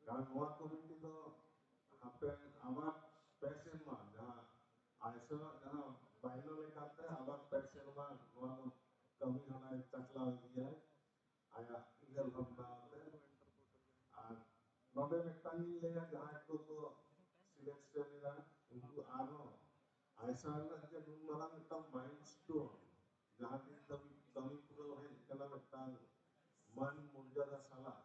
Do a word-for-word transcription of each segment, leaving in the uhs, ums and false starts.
ᱠᱟᱨᱚᱱ ᱱᱚᱣᱟ ᱠᱚᱢᱤᱴᱤ ᱫᱚ ᱦᱟᱯᱮᱱ ᱟᱵᱟᱨ ᱯᱮ ᱥᱮᱨᱢᱟ ᱡᱟᱦᱟᱸ ᱟᱭᱥᱟ ᱡᱟᱦᱟᱸ ᱵᱟᱭᱱᱟ ᱞᱮᱠᱟᱛᱮ ᱟᱵᱟᱨ ᱯᱮ ᱥᱮᱨᱢᱟ ᱱᱚᱣᱟ ᱫᱚ ᱠᱟᱹᱢᱤ ᱦᱚᱨᱟᱭ ᱪᱟᱪᱞᱟᱣ ᱤᱫᱤᱭᱟᱭ ᱟᱭᱟᱜ ᱩᱭᱦᱟᱹᱨ ᱵᱷᱟᱵᱽᱱᱟ ᱛᱮ᱾ ᱟᱨ ᱱᱚᱰᱮ ᱢᱤᱫᱴᱟᱝ ᱤᱧ ᱞᱟᱹᱭᱟ, ᱡᱟᱦᱟᱸᱭ ᱠᱚᱠᱚ ᱥᱤᱞᱮᱠᱥᱚᱱ ᱮᱫᱟ ᱩᱱᱠᱩ ᱟᱨᱦᱚᱸ ᱟᱭᱥᱟ ᱨᱮᱱᱟᱜ ᱡᱮ ᱱᱩᱱ ᱢᱟᱨᱟᱝ ᱢᱤᱫᱴᱟᱝ ᱢᱟᱭᱤᱞᱥᱴᱳᱱ, ᱡᱟᱦᱟᱸ ᱫᱤᱱ ᱫᱷᱟᱹᱵᱤᱡ ᱠᱟᱹᱢᱤ ᱯᱩᱨᱟᱹᱣ ᱦᱮᱡ ᱠᱟᱱᱟ ᱢᱤᱫᱴᱟᱝ ᱢᱟᱹᱱ ᱢᱚᱨᱡᱟᱫᱟ ᱥᱟᱞᱟᱜ,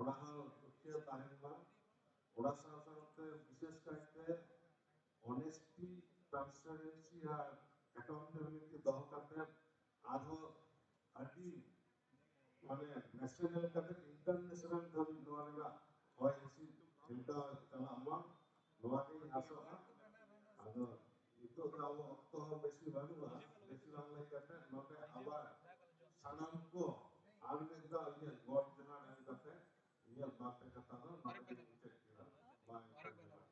ᱚᱱᱟ ᱦᱚᱸ ᱨᱩᱠᱷᱤᱭᱟᱹ ᱛᱟᱦᱮᱱ ᱢᱟ᱾ ᱚᱱᱟ ᱥᱟᱶ ᱥᱟᱶᱛᱮ ᱵᱤᱥᱮᱥ ᱠᱟᱭᱛᱮ ᱚᱱᱮᱥᱴᱤ, ᱴᱨᱟᱱᱥᱯᱟᱨᱮᱱᱥᱤ ᱟᱨ ᱮᱠᱟᱣᱩᱱᱴᱮᱵᱤᱞᱤᱴᱤ ᱫᱚᱦᱚ ᱠᱟᱛᱮ ᱟᱨᱦᱚᱸ ᱟᱹᱰᱤ ᱢᱟᱱᱮ ᱱᱮᱥᱱᱟᱞ ᱠᱟᱛᱮ ᱤᱱᱴᱟᱨᱱᱮᱥᱱᱟᱞ ᱫᱷᱟᱹᱵᱤᱡ ᱱᱚᱣᱟ ᱨᱮᱱᱟᱜ ᱦᱚᱭ ᱦᱤᱸᱥᱤᱫ ᱪᱤᱱᱛᱟᱹ ᱪᱟᱞᱟᱜ ᱢᱟ, ᱱᱚᱣᱟ ᱜᱮᱧ ᱟᱥᱚᱜᱼᱟ᱾ ᱟᱫᱚ ᱱᱤᱛᱚᱜ ᱫᱚ ᱟᱵᱚ ᱚᱠᱛᱚ ᱦᱚᱸ ᱵᱮᱥᱤ ᱵᱟᱹᱱᱩᱜᱼᱟ, ᱵᱮᱥᱤ ᱵᱟᱝ ᱞᱟᱹᱭ ᱠᱟᱛᱮ ᱱᱚᱰᱮ ᱟᱵᱟᱨ ᱥᱟᱱᱟᱢ ᱠᱚ ᱟᱨ ᱢᱤᱫ ᱫᱷᱟᱣ ᱤᱧᱟᱹᱜ ᱜᱚᱰ ᱡᱚᱦᱟᱨ ᱮᱢ ᱠᱟᱛᱮ ᱤᱧᱟᱹᱜ ᱵᱟᱨ ᱯᱮ ᱠᱟᱛᱷᱟ ᱫᱚ ᱱᱚᱰᱮ ᱜᱮᱧ ᱢᱩᱪᱟᱹᱫ ᱠᱮᱫᱟ᱾ ᱢᱟ ᱮᱱᱠᱷᱟᱱ ᱡᱚᱦᱟᱨ᱾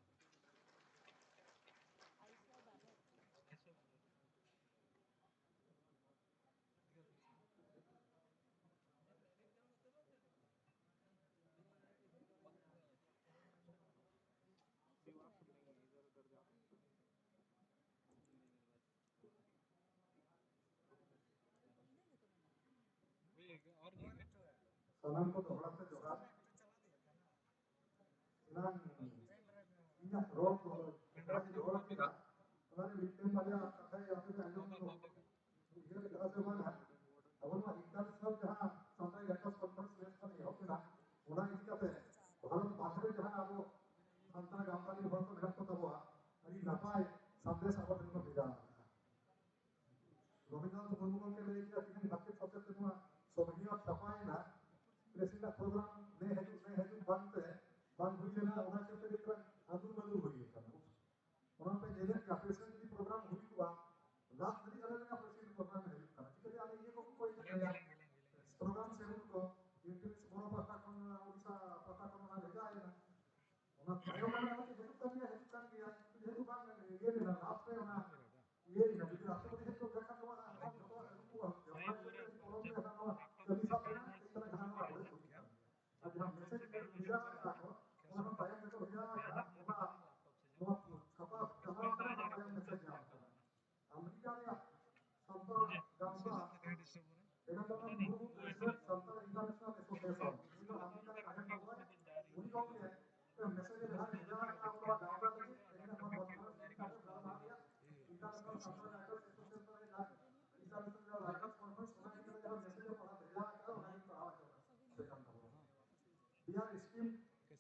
ᱥᱟᱱᱟᱢ ᱠᱚ ᱫᱚᱦᱲᱟ ᱛᱮ ᱡᱚᱦᱟᱨ᱾ ᱮᱱᱟᱝ ᱤᱧᱟᱹᱜ ᱨᱚᱲ ᱠᱚ ᱡᱟᱦᱟᱸᱧ ᱨᱚᱲ ᱠᱮᱫᱟ, ᱚᱱᱟ ᱨᱮ ᱢᱤᱫᱴᱮᱱ ᱵᱟᱨᱭᱟ ᱠᱟᱛᱷᱟᱭ ᱟᱯᱮ ᱯᱮ ᱟᱸᱡᱚᱢ ᱠᱮᱫᱟ᱾ ᱩᱭᱦᱟᱹᱨ ᱠᱮᱫᱟ ᱥᱮ ᱵᱟᱝᱟ? ᱟᱵᱚ ᱱᱚᱣᱟ ᱤᱱᱴᱟᱨᱱᱮᱥᱱᱟᱞ ᱡᱟᱦᱟᱸ ᱥᱟᱱᱛᱟᱲᱤ ᱨᱟᱭᱴᱟᱨᱥ ᱠᱚᱱᱯᱷᱟᱨᱮᱱᱥ ᱱᱮᱥ ᱠᱷᱚᱱ ᱮᱦᱚᱵ ᱠᱮᱫᱟ, ᱚᱱᱟ ᱤᱫᱤ ᱠᱟᱛᱮ ᱵᱷᱟᱨᱚᱛ ᱵᱟᱦᱨᱮ ᱨᱮ ᱡᱟᱦᱟᱸ ᱟᱵᱚ ᱥᱟᱱᱛᱟᱲ ᱜᱟᱶᱛᱟ ᱨᱮᱱ ᱦᱚᱲ ᱠᱚ ᱢᱮᱱᱟᱜ ᱠᱚ ᱛᱟᱵᱚᱣᱟ, ᱟᱹᱰᱤ ᱱᱟᱯᱟᱭ ᱥᱟᱸᱫᱮᱥ ᱟᱵᱚ ᱴᱷᱮᱱ ᱠᱚ ᱵᱷᱮᱡᱟ ᱟᱠᱟᱫᱟ᱾ ᱨᱚᱵᱤᱱᱫᱨᱚᱱᱟᱛᱷ ᱢᱩᱨᱢᱩ ᱜᱚᱢᱠᱮ ᱞᱟᱹᱭ ᱠᱮᱫᱟ, ᱛᱤᱦᱤᱧ ᱦᱟᱨᱠᱮᱛ ᱥᱟᱥᱮᱛ ᱛᱮ ᱱᱚᱣᱟ ᱥᱚᱢᱢᱮᱞᱚᱱ ᱪᱷᱟᱯᱟᱭᱮᱱᱟ, ᱯᱨᱮᱥ ᱨᱮᱱᱟᱜ ᱯᱨᱳᱜᱨᱟᱢ ᱱᱮ ᱦᱤᱡᱩᱜ, ᱱᱮ ᱦᱤᱡᱩᱜ ᱵᱟᱝᱛᱮ ᱵᱟᱝ ᱦᱩᱭ ᱞᱮᱱᱟ, ᱚᱱᱟ ᱪᱮᱫ ᱛᱮᱜᱮ ᱛᱷᱚᱲᱟ ᱟᱸᱫᱩᱨ ᱵᱟᱸᱫᱩᱨ ᱦᱩᱭ ᱟᱠᱟᱱᱟ᱾ ᱚᱱᱟ ᱯᱮ ᱧᱮᱞᱮᱫ ᱠᱟᱱᱟ, ᱯᱨᱮᱥ ᱨᱮ ᱡᱩᱫᱤ ᱯᱨᱳᱜᱨᱟᱢ ᱦᱩᱭ ᱠᱚᱜᱼᱟ, ᱨᱟᱛ ᱫᱷᱟᱹᱵᱤᱡ ᱟᱞᱮ ᱨᱮᱱᱟᱜ ᱯᱨᱮᱥ ᱨᱮ ᱯᱨᱳᱜᱨᱟᱢ ᱦᱩᱭᱩᱜ ᱠᱟᱱᱟ, ᱪᱤᱠᱟᱹᱛᱮ ᱟᱞᱮ ᱤᱭᱟᱹ ᱠᱚ ᱠᱚᱭ ᱠᱟᱱᱟ?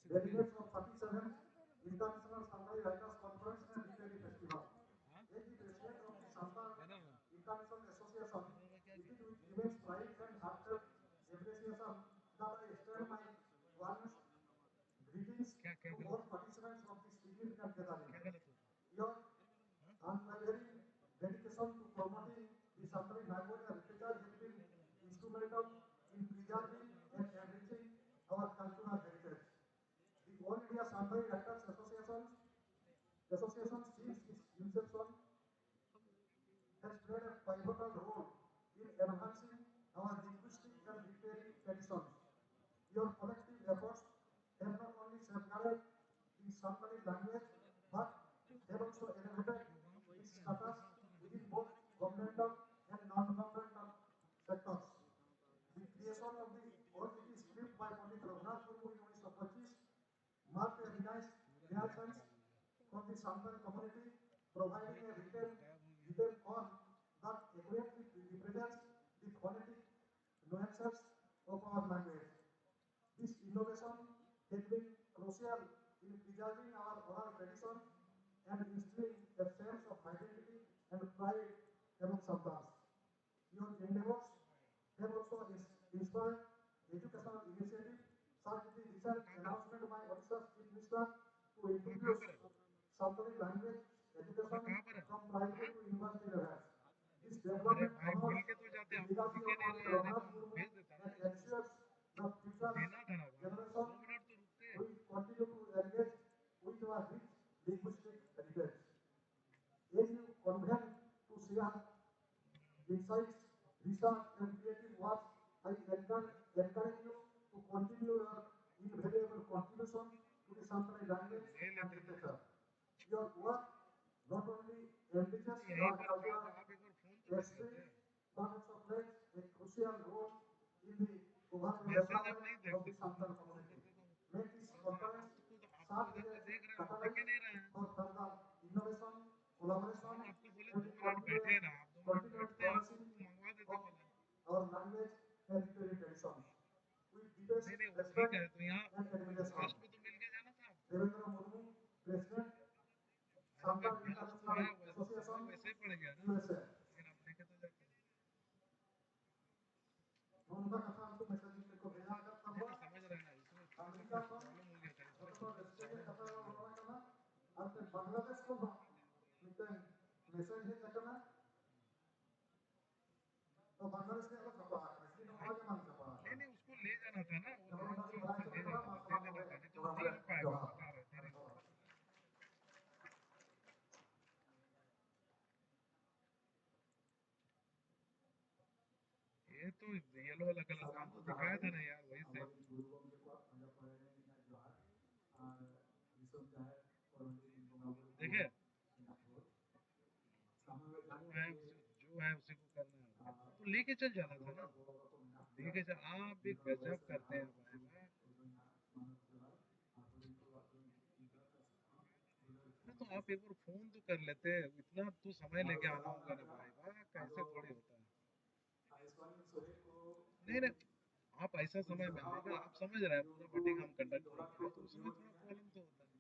Delegates of thirty-seventh International Santali Writers Conference and Literary Festival. As the President of the Santal International Association, it is with immense pride and heartfelt appreciation that I extend my warmest greetings to all participants of this significant gathering. Your unwavering dedication to promoting the Santali language and literature has been instrumental in preserving and enriching our cultural heritage. The All India Santali Writers Association, Association since its inception has played a pivotal role in enhancing our linguistic and literary traditions. Your collective efforts have not only safeguarded the Santali language but have also elevated its status within both governmental and non-governmental sectors. The creation of the O T T script by Pandit Raghunath Murmu in nineteen twenty-five marked a renaissance for the Santali community, providing a written, written form that accurately represents the phonetic nuances of our language. This innovation has been crucial in preserving our oral tradition and instilling a sense of identity and pride among Santals. Your endeavors have also ins- inspired educational initiatives such as the recent announcement by Odisha Chief Minister to introduce Santali language education from primary to university levels. This development honors the legacy of Pandit Raghunath Murmu and ensures that future generations will continue to engage with our rich linguistic heritage. As you convene to share insights, research, and creative works, I encourage, encourage you to continue your invaluable contribution to the Santali language and literature. Your work not only enriches our cultural history, but also plays a crucial role in the overall development of the Santal community. May this conference serve as a catalyst for further innovation, collaboration, and the continued, continued flourishing of our language and literary traditions. With deepest respect and admiration. Devendra Murmu, president, Santal international association, वैसे ही पड़ गया ना। USA. लेकिन आप देखे तो जाके। ᱱᱚᱝᱠᱟ ᱠᱟᱛᱷᱟ ᱩᱱᱠᱩ ᱢᱮᱥᱮᱡ ᱠᱚ ᱵᱷᱮᱡᱟ ᱟᱠᱟᱫ ᱛᱟᱵᱚᱱᱟ᱾ ᱥᱚᱢᱚᱡᱽ ᱨᱮ ᱦᱮᱱᱟᱜ, ᱤᱥᱩ ᱟᱢᱮᱨᱤᱠᱟ ᱠᱷᱚᱱ ᱯᱨᱚᱵᱞᱮᱢ ᱦᱩᱭ ᱜᱮᱭᱟ, ᱡᱚᱛᱚ ᱠᱷᱚᱱ ᱨᱟᱹᱥᱠᱟᱹ ᱜᱮ ᱠᱟᱛᱷᱟ ᱨᱚᱲ ᱠᱟᱱᱟ᱾ ᱟᱨ ᱛᱮ ᱵᱟᱝᱞᱟᱫᱮᱥ ᱠᱷᱚᱱ ᱦᱚᱸ ᱢᱤᱫᱴᱮᱱ ᱢᱮᱥᱮᱡ ᱦᱮᱡ ᱟᱠᱟᱱᱟ᱾ ᱛᱚ ᱵᱟᱝᱞᱟᱫᱮᱥ ᱨᱮᱭᱟᱜ ᱫᱚ ᱪᱷᱟᱯᱟ ᱟᱠᱟᱱᱟ, ᱥᱮ ᱱᱚᱣᱟ ᱜᱮ ᱵᱟᱝ ᱪᱷᱟᱯᱟ ᱟᱠᱟᱱᱟ? नहीं, नहीं, उसको ले जाना था ना, वो ᱡᱚᱠᱷᱚᱱ ᱚᱱᱟ ᱫᱚ ᱵᱟᱭ ᱪᱷᱟᱯᱟ ᱟᱠᱟᱱᱟ, ᱢᱟ ᱪᱷᱟᱯᱟ ᱟᱠᱟᱱᱟ᱾ ᱡᱚᱦᱟᱨ, ᱡᱚᱦᱟᱨ᱾ ये तो येलो वाला कलर का हमको दिखाया था ना यार, वही सेम। देखे? जो है उसी, जो है उसी को करना है। तो लेके चल जाना था ना, लेके चल। आप भी गजब करते हैं भाई, वाह। अरे तो आप एक बार फोन तो कर लेते, इतना तो समय लेके आना होगा ना भाई, वाह, कैसे थोड़ी होता है। नहीं, नहीं, आप ऐसा समय में आएगा, आप समझ रहे हैं, पूरा मीटिंग हम कंडक्ट कर रहे हैं, तो उसमें थोड़ा प्रॉब्लम तो होता है।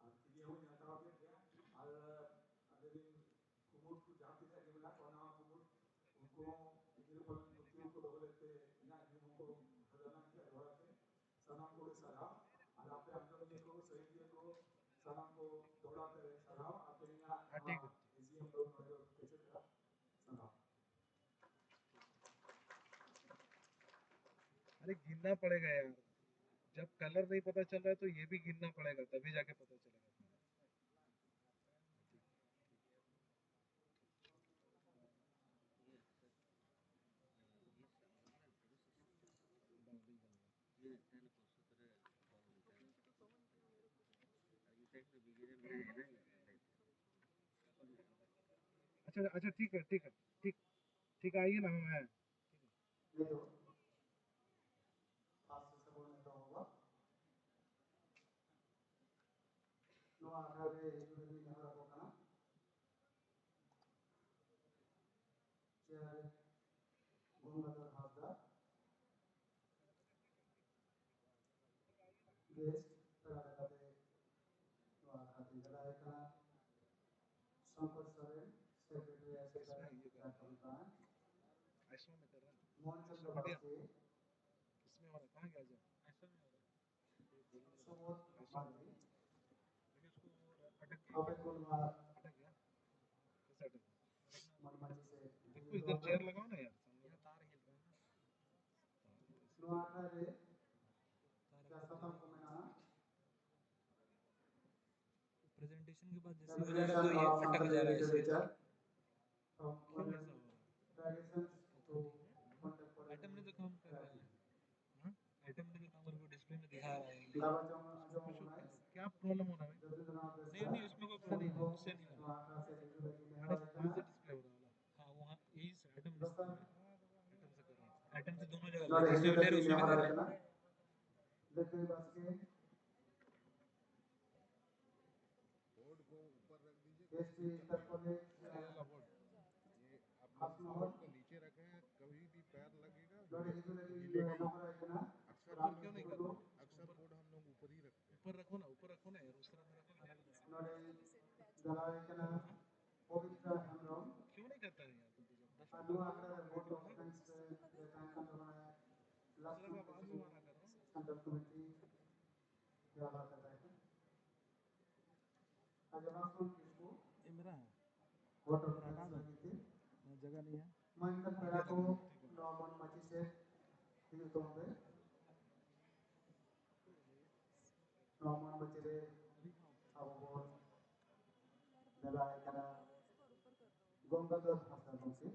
ᱟᱨ ᱛᱤᱨᱭᱳ ᱦᱚᱸ ᱧᱮᱞ ᱛᱟᱨᱟ ᱠᱮᱫ ᱜᱮᱭᱟ᱾ ᱟᱨ ᱟᱞᱮ ᱨᱮᱱ ᱠᱩᱢᱩᱴ ᱠᱚ ᱡᱟᱦᱟᱸ ᱛᱤᱱᱟᱹᱜ ᱜᱮ ᱢᱮᱱᱟᱜ ᱠᱚᱣᱟ, ᱱᱟᱣᱟ ᱠᱩᱢᱩᱴ, ᱩᱱᱠᱩ ᱦᱚᱸ ᱜᱤᱫᱽᱨᱟᱹ ᱯᱟᱞᱚᱱ ᱯᱟᱹᱛᱭᱟᱹᱣ ᱠᱚ ᱫᱚᱦᱚ ᱞᱮᱫ ᱛᱮ ᱤᱧᱟᱹᱜ ᱧᱩᱢ ᱦᱚᱸᱠᱚ ᱠᱷᱟᱡᱟᱱᱟ ᱠᱮᱫᱟ ᱫᱚᱦᱲᱟ ᱛᱮ᱾ ᱥᱟᱱᱟᱢ ᱠᱚᱜᱮ ᱥᱟᱨᱦᱟᱣ᱾ ᱟᱨ ᱟᱯᱮ ᱟᱸᱡᱚᱢᱤᱭᱟᱹ ᱠᱚ, ᱥᱟᱹᱦᱤᱫᱤᱭᱟᱹ ᱠᱚ, ᱥᱟᱱᱟᱢ ᱠᱚ ᱫᱚᱦᱲᱟ ᱛᱮ ᱥᱟᱨᱦᱟᱣ᱾ ᱟᱯᱮ ᱤᱧᱟᱹᱜ ᱦᱮᱸ, ᱴᱷᱤᱠ᱾ ᱱᱚᱣᱟ ᱮᱡᱤᱭᱟᱢ ᱫᱚ ᱱᱚᱰᱮ ᱫᱚ ᱠᱮᱪᱮᱫ ᱮᱫᱟ᱾ ᱥᱟᱨᱦᱟᱣ᱾ अरे गिनना पड़ेगा यार, जब कलर नहीं पता चल रहा है तो ये भी गिनना पड़ेगा, तभी जाके पता चलेगा। अच्छा, अच्छा, ठीक है, ठीक है, ठीक, ठीक, आइए ना, हम हैं। ᱱᱤᱛᱚᱜ ᱯᱷᱟᱥᱴ ᱥᱮᱥᱚᱱ ᱵᱚᱱ ᱮᱛᱚᱦᱚᱵᱟ᱾ ᱱᱚᱣᱟ ᱟᱠᱷᱲᱟ ᱨᱮ ᱦᱤᱡᱩᱜ ᱞᱟᱹᱜᱤᱫ ᱱᱮᱦᱚᱨ ᱟᱠᱚ ᱠᱟᱱᱟ᱾ ᱪᱮᱭᱟᱨ ᱜᱚᱝᱜᱟᱫᱷᱚᱨ ᱦᱟᱸᱥᱫᱟ, ᱜᱮᱥᱴ ᱯᱮᱲᱟ ᱞᱮᱠᱟᱛᱮ ᱱᱚᱣᱟ ᱟᱠᱷᱲᱟ ᱛᱮᱧ ᱪᱟᱞᱟᱣᱮ ᱠᱟᱱᱟ ᱥᱚᱝᱠᱚᱨ ᱥᱚᱨᱮᱱ, ᱥᱮᱠᱨᱮᱴᱟᱨᱤ ᱟᱥᱮᱠᱟ ᱡᱷᱟᱲᱠᱷᱚᱸᱰ ᱠᱷᱚᱱ᱾ ᱢᱳᱦᱚᱱ ᱪᱚᱸᱫᱽᱨᱚ ᱵᱟᱥᱠᱮ, ᱥᱩᱵᱳᱫᱷ ᱢᱟᱨᱰᱤ, ᱟᱯᱮ ᱠᱚ ᱱᱚᱣᱟ ᱢᱟᱹᱡᱷᱤ ᱥᱮ ᱱᱚᱣᱟ ᱟᱠᱷᱲᱟ ᱨᱮ ᱡᱟᱦᱟᱸ ᱥᱟᱛᱟᱢ ᱠᱚ ᱢᱮᱱᱟᱜᱼᱟ, प्रेजेंटेशन के बाद जैसे ही हो जा रहा है तो ये अटक जा रहा है इसलिए। आइटम नहीं तो काम कर रहा है। हाँ? आइटम नहीं तो काम करके डिस्प्ले में दिखा रहा है। क्या प्रॉब्लम हो रहा है? नहीं, नहीं, उसमें कोई प्रॉब्लम नहीं, उससे नहीं हो रहा है। हमारे वहाँ से डिस्प्ले हो रहा है। हाँ, वहाँ यही से आइटम, आइटम से कर रहा है। आइटम से दोनों जगह लगा है। इसमें भी दे रहा है, उसमें भी दे रहा है। बोर्ड को ऊपर रख दीजिए। ये आप लोग बोर्ड को नीचे रखें, कभी भी पैर लगेगा, हिलेगा। अक्सर बोर्ड क्यों नहीं करते? अक्सर बोर्ड हम लोग ऊपर ही रखते हैं। ऊपर रखो ना, ऊपर रखो ना यार, उस तरफ रखो ना। ᱱᱚᱰᱮ ᱪᱟᱞᱟᱣ ᱠᱟᱱᱟ ᱯᱚᱵᱤᱛᱨᱟ ᱦᱮᱢᱵᱨᱚᱢ᱾ क्यों नहीं करता है यार तुम तो जबरदस्ती? ᱟᱨ ᱱᱚᱣᱟ ᱟᱠᱷᱲᱟ ᱨᱮ ᱵᱳᱨᱰ ᱚᱯᱷ ᱛᱷᱮᱝᱠᱥ ᱨᱮ ᱛᱟᱦᱮᱸ ᱠᱟᱱ ᱛᱟᱵᱚᱱᱟ ᱞᱟᱠᱥᱢᱤ ᱠᱤᱥᱠᱩ, ᱥᱮᱱᱴᱨᱟᱞ ᱠᱚᱢᱤᱴᱤ ᱡᱟᱦᱟᱸ ᱞᱮᱠᱟ ᱛᱟᱦᱮᱸ ᱠᱟᱱᱟ᱾ ᱟᱨ ᱞᱟᱠᱥᱢᱤ ᱠᱤᱥᱠᱩ, ये मेरा है। ᱵᱳᱨᱰ ᱚᱯᱷ ᱛᱷᱮᱝᱠᱥ ᱞᱟᱹᱜᱤᱫ ᱛᱮ ᱡᱟᱭᱜᱟ ᱱᱤᱭᱮ ᱢᱟᱹᱱ ᱯᱮᱲᱟ ᱠᱚ, ᱱᱚᱣᱟ ᱢᱚᱱ ᱢᱟᱹᱡᱷᱤ ᱥᱮᱫ ᱦᱤᱡᱩᱜ ᱛᱟᱵᱚᱱ ᱯᱮ᱾ ᱱᱚᱣᱟ ᱢᱚᱱ ᱢᱟᱹᱡᱷᱤ ᱨᱮ ᱟᱵᱚ ᱵᱚᱱ ᱱᱮᱰᱟᱭ ᱠᱟᱱᱟ ᱜᱚᱝᱜᱟᱫᱷᱚᱨ ᱦᱟᱸᱥᱫᱟ ᱜᱚᱢᱠᱮ᱾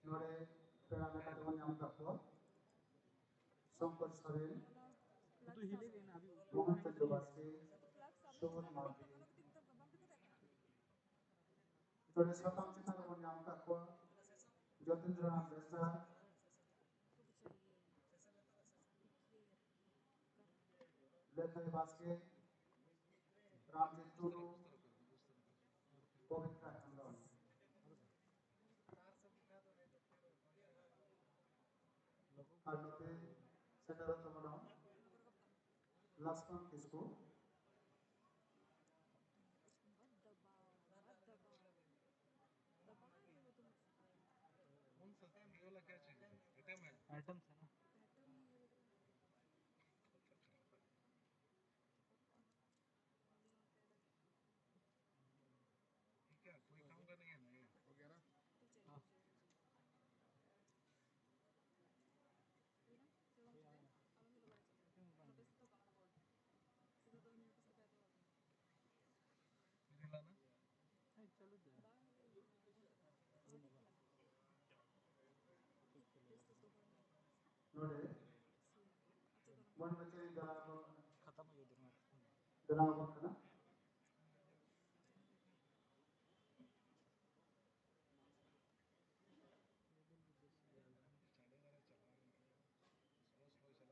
ᱱᱚᱰᱮ ᱯᱮᱲᱟ ᱞᱮᱠᱟ ᱛᱮᱵᱚᱱ ᱧᱟᱢ ᱟᱠᱟᱫ ᱠᱚᱣᱟ ᱥᱚᱝᱠᱚᱨ ᱥᱚᱨᱮᱱ, ᱢᱳᱦᱚᱱ ᱪᱚᱸᱫᱽᱨᱚ ᱵᱟᱥᱠᱮ, ᱥᱩᱵᱳᱫᱷ ᱢᱟᱨᱰᱤ᱾ ᱱᱚᱰᱮ ᱥᱟᱛᱟᱢ ᱪᱮᱛᱟᱱ ᱨᱮᱵᱚᱱ ᱧᱟᱢ ᱟᱠᱟᱫ ᱠᱚᱣᱟ ᱡᱚᱛᱤᱱᱫᱨᱚᱱᱟᱛᱷ ᱵᱮᱥᱨᱟ, ᱞᱟᱹᱠᱷᱟᱹᱭ ᱵᱟᱥᱠᱮ, ᱨᱟᱢᱡᱤᱛ ᱴᱩᱰᱩ, ᱯᱚᱵᱤᱛᱨᱟ ᱦᱮᱢᱵᱨᱚᱢ᱾ ᱟᱨ ᱱᱚᱛᱮ ᱥᱮᱴᱮᱨᱚᱜ ᱛᱟᱵᱚᱱᱟ ᱞᱟᱥᱠᱚᱱ ᱠᱤᱥᱠᱩ᱾ कौन सा ये वाला क्या चीज है? एटम है। एटम से ना। ठीक है, कोई काम का नहीं है ना ये। हो गया ना? हाँ। ᱱᱚᱰᱮ ᱢᱚᱱ ᱢᱟᱪᱮ ᱫᱟᱨᱟ ᱠᱚ ᱠᱷᱟᱛᱟ ᱢᱟ ᱤᱭᱟᱹ ᱫᱮᱨᱢᱟ᱾ ᱫᱟᱨᱟ ᱠᱚ ᱠᱟᱱᱟ᱾ स्वर टिक जा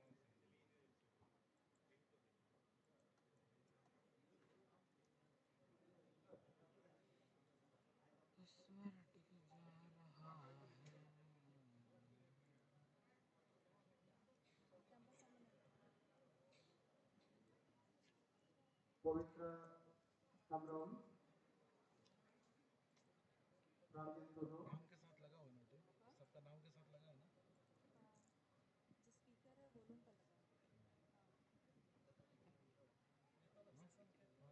रहा है। पवित्र हेम्ब्रम, रामजीत टुडू। नाम के साथ लगा हुआ ना, तो सबका नाम के साथ लगा है ना। जो स्पीकर है, वॉल्यूम पर लगा है।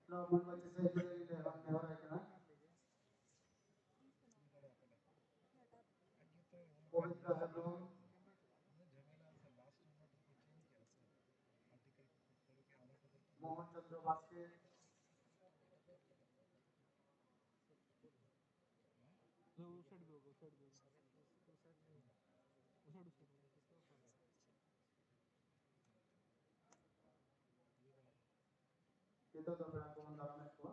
ᱱᱚᱣᱟ ᱢᱚᱱ ᱢᱟᱹᱡᱷᱤ ᱥᱮᱫ ᱠᱷᱚᱱ ᱞᱮ ᱱᱮᱦᱚᱨ ᱟᱭ ᱠᱟᱱᱟ᱾ ᱯᱚᱵᱤᱛᱨᱚ ᱦᱮᱢᱵᱨᱚᱢ, ᱢᱳᱦᱚᱱ ᱪᱚᱸᱫᱽᱨᱚ ᱵᱟᱥᱠᱮ, ᱩᱥᱟᱹᱫ ᱵᱮᱜᱚ, ᱩᱥᱟᱹᱫ ᱵᱮᱜᱚ, ᱩᱥᱟᱹᱫ, ᱩᱥᱟᱹᱫ᱾ ᱱᱤᱛᱚᱜ ᱫᱚ ᱯᱮᱲᱟ ᱠᱚᱵᱚᱱ ᱫᱟᱨᱟᱢᱮᱫ ᱠᱚᱣᱟ᱾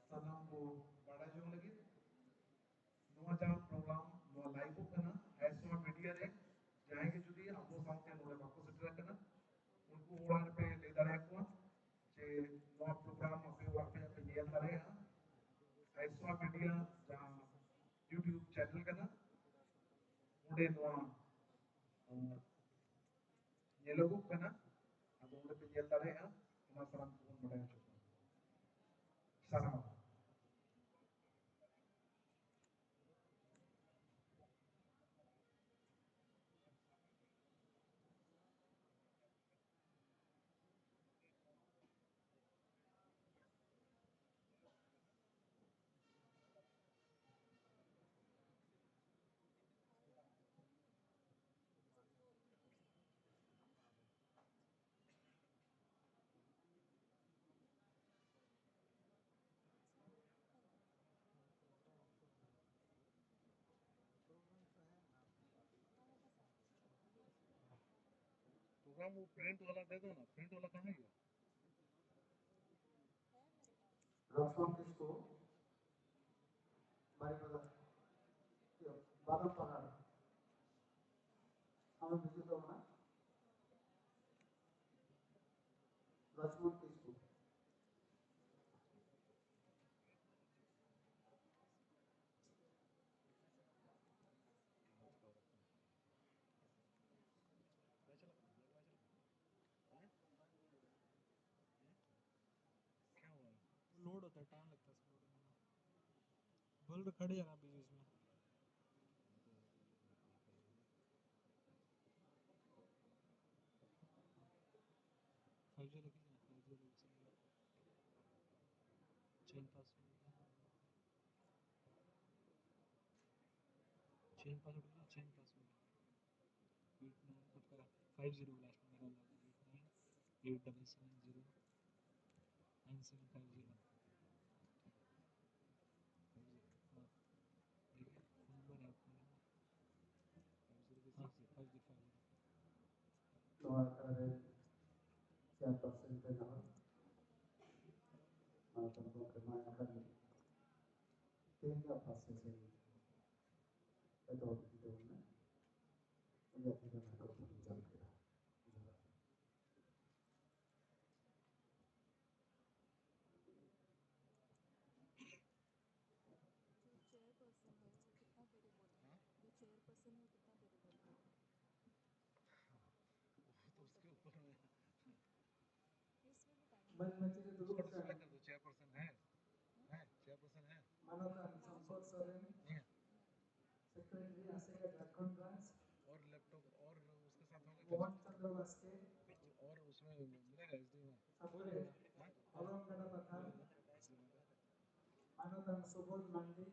ᱥᱟᱱᱟᱢ ᱠᱚ ᱵᱟᱲᱟᱭ ᱡᱚᱝ ᱞᱟᱹᱜᱤᱫ, ᱱᱚᱣᱟ ᱡᱟᱦᱟᱸ ᱯᱨᱳᱜᱨᱟᱢ ᱱᱚᱣᱟ ᱞᱟᱭᱤᱵᱷᱚᱜ ᱠᱟᱱᱟ ᱦᱟᱭᱥᱚᱢᱟ ᱢᱤᱰᱤᱭᱟ ᱨᱮ᱾ ᱡᱟᱦᱟᱸᱭ ᱜᱮ ᱡᱩᱫᱤ ᱟᱵᱚ ᱥᱟᱶᱛᱮ ᱱᱚᱰᱮ ᱵᱟᱠᱚ ᱥᱮᱴᱮᱨ ᱟᱠᱟᱱᱟ, ᱩᱱᱠᱩ ᱚᱲᱟᱜ ᱨᱮᱯᱮ ᱞᱟᱹᱭ ᱫᱟᱲᱮᱭᱟᱠᱚᱣᱟ ᱡᱮ ᱱᱚᱣᱟ ᱯᱨᱳᱜᱨᱟᱢ ᱟᱯᱮ ᱚᱲᱟᱜ ᱯᱮ, ᱯᱮ ᱧᱮᱞ ᱫᱟᱲᱮᱭᱟᱜᱼᱟ᱾ ᱦᱟᱭᱥᱚᱢᱟ ᱢᱤᱰᱤᱭᱟ ᱡᱟᱦᱟᱸ YouTube ᱪᱮᱱᱮᱞ ᱠᱟᱱᱟ, ᱚᱸᱰᱮ ᱱᱚᱣᱟ, ᱟᱸ, ᱧᱮᱞᱚᱜᱚᱜ ᱠᱟᱱᱟ᱾ ᱟᱫᱚ ᱚᱸᱰᱮ ᱯᱮ ᱧᱮᱞ ᱫᱟᱲᱮᱭᱟᱜᱼᱟ, ᱚᱱᱟ ᱥᱟᱱᱟᱢ ᱠᱚᱵᱚᱱ ᱵᱟᱲᱟᱭ ᱦᱚᱪᱚ ᱠᱚᱣᱟ᱾ ᱥᱟᱨᱦᱟᱣ᱾ प्रोग्राम वो प्रिंट वाला दे दो ना, प्रिंट वाला कहाँ गया? लक्ष्मण किसको? बारीपादा, बादल पहाड़। हमें विजिट होना। लक्ष्मण किसको? क्या हुआ? वो लोड होता है, टाइम लगता है उसको लोड होने में। बुलेट खड़ी है ना अभी इसमें। फाइव जी लगी ना, फाइव जी लगी। Change password, change password, change password. Eight nine आपका, फाइव जीरो लास्ट में मेरा लगा, eight nine eight double seven zero nine seven five zero. हाँ, ᱟᱠᱷᱲᱟ ᱨᱮ ᱪᱮᱭᱟᱨᱯᱟᱨᱥᱚᱱ ᱨᱮ ᱱᱟᱦᱟᱜ ᱢᱟᱱᱚᱛᱟᱱ ᱜᱚᱢᱠᱮ ᱢᱟ ᱮᱱᱠᱷᱟᱱ ᱛᱮᱦᱮᱧᱟᱜ ᱯᱷᱟᱥᱴ ᱥᱮᱥᱚᱱ ᱮᱛᱚᱦᱚᱵ ᱤᱫᱤ ᱛᱟᱵᱚᱱᱟ᱾ ᱩᱱᱤᱭᱟᱜ ᱛᱤᱨᱮ ᱢᱟᱭᱠᱨᱳᱯᱷᱳᱱ ᱤᱧ ᱪᱟᱞᱩ ᱠᱮᱫᱟ᱾ ᱡᱚᱦᱟᱨ᱾ जो चेयरपर्सन है, वो कितना देर बोलेगा? हाँ? जो चेयरपर्सन है, वो कितना देर बोलेगा? वो तो उसके ऊपर में। इसमें भी टाइम। मंच में चलिए, उसको दुर्गा डिस्प्ले कर दो, चेयरपर्सन है। है, चेयरपर्सन है। मानवता संपर्क सर हैं। नहीं है। Secretary ASECA Jharkhand branch. और लैपटॉप और उसके साथ होगा क्या? मोहन चंद्र बास्के। और उसमें मिलेगा एसडी में? हाँ? हलम गड़ा पठान। मानवता Subodh Mandi.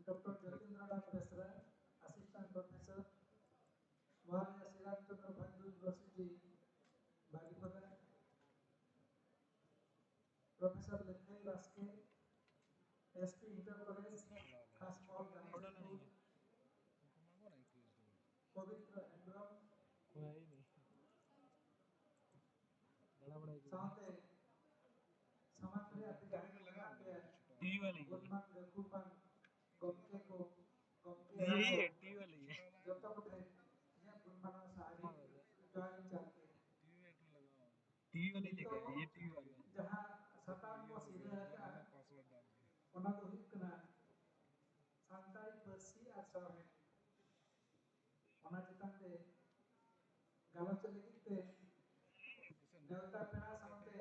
Doctor Jatindranath Besra, assistant professor. Maharaja Shri Ramchandra Bhanja university Baripada. Professor Lakhan Baske, S P inter college, Khasmahal Gandhipur. Pavitra Hembram. कोई है ही नहीं। बड़ा बड़ा ही। साथ है। समाज में अति जाने लगा के। टीवी वाली। गुणमान गखुमान गमके को, गमके यही है, टीवी वाली है। जब तक उठे, ये गुणमान सारी ज्वाइन चलते। टीवी वाली देखा है, ये टीवी वाली। जहाँ सताम को सीधे रहता है, पासवर्ड डाल दिया। ᱚᱱᱟ ᱫᱚ ᱦᱩᱭᱩᱜ ᱠᱟᱱᱟ ᱥᱟᱱᱛᱟᱲᱤ ᱯᱟᱹᱨᱥᱤ ᱟᱨ ᱥᱟᱶᱦᱮᱫ᱾ ᱚᱱᱟ ᱪᱮᱛᱟᱱ ᱛᱮ ᱜᱟᱞᱚᱪ ᱞᱟᱹᱜᱤᱫ ᱛᱮ ᱱᱮᱣᱛᱟ ᱯᱮᱲᱟ ᱥᱟᱶᱛᱮ